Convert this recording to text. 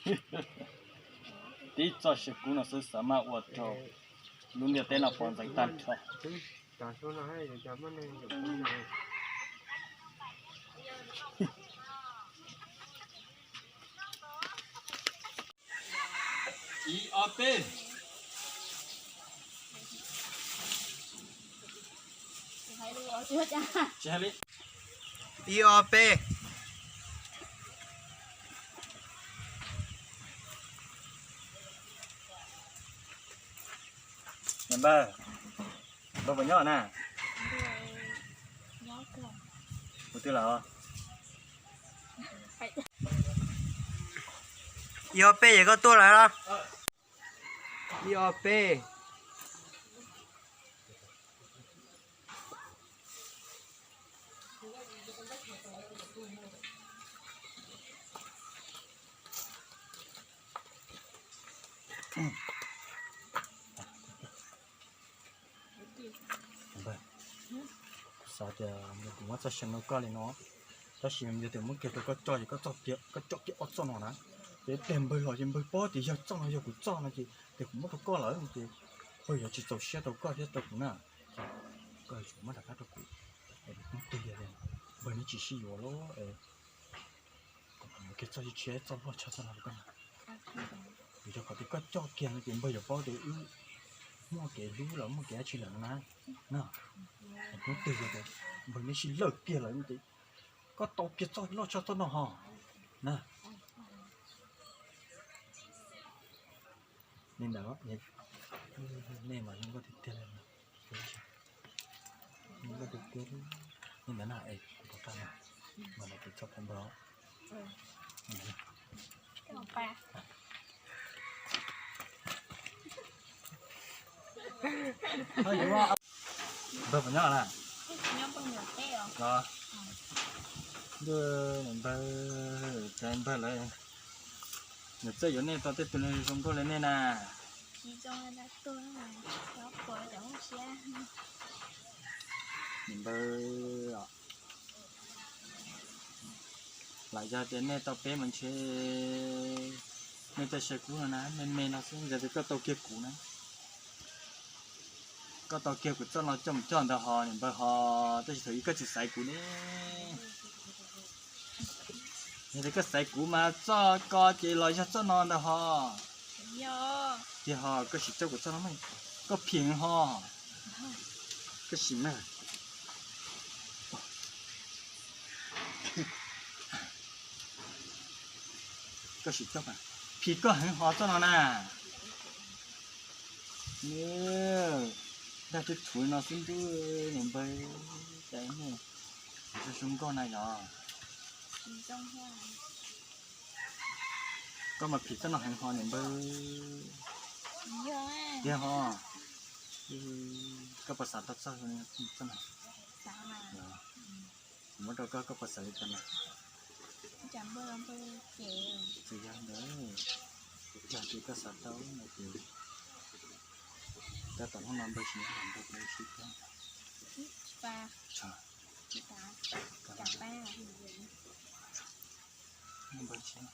Tib txoj sia kub no xwb xav mas ua rau lub ntiaj teb no pom ntxeev tag nrho. Ib ob peb. Ib ob peb. Npawg, npawg puas nyob na? Ua twg lawm? Ib ob peb es koj tuaj lawm los? Ib ob peb. Xav tias yog kuv muab txoj sia no koj li no, tab sis yog tias muab kiag rau koj coj ces koj coj kiag ob txoj no na. Ces pliag npawg los ces npawg paub tias yog txoj no yog kuv txoj no ces tias kuv muab rau koj lawm ces npawg yuav tsis txaus siab rau koj thiab rau kuv na. Koj yuav tsum muab rov qab rau kuv. Npawg neb tsis sib yuav los, kuv kiag txoj sia tshiab txoj luaj tshaj txoj no rau koj na. Vim rau qhov tias koj coj kiag no ces npawg yuav paub tias wb muaj kev hlub los muaj kev dab tsi lawm no na. Hnub twg yog tias npawg neb sib lawj kiag lawm ces koj tau kiag txoj luaj tshaj txoj no ho na. Li ntawd, nej mas zoo nkauj tiag tiag li. Zoo nkauj tiag tiag li. Li ntawd na, es kuv rov qab na, mas los kuv txhob pom npawg. Npawg puas nyob na? Npawg, npawg lawv, nws txawj yuav nej tau tej tus neeg zoo nkauj li nej na. Npawg, lam yog tias nej tau peb mas ntshe nej txoj sia kub no na, me me no xwb, yog tias koj tau kiag kuv na, koj tau kiag kuv txoj no coj mus coj ntawd ho niam npawg ho, tab sis thaum ub koj tsis xaiv kuv ne. Yog tias koj xaiv kuv mas txoj ko ces los yog txoj no ntag ho. Tiag ho, koj sim coj kuv txoj no, koj phim ho. Koj sim na. Koj sim coj mas, phim koj heev ho txoj no na. Dag twb thuv no xwb ntuj, niam npawg, cas zoo zoo nkauj na yog. Koj mas phim txoj no heev ho niam npawg. Tiag ho. Koj puas xav tau txoj no? Kuv muab rau koj, koj puas xav li cas na? Tsis yog ntawd, yog tias koj xav tau no ces tab tom hnub no npawg tsis nyob, npawg sib pab. Npawg tsis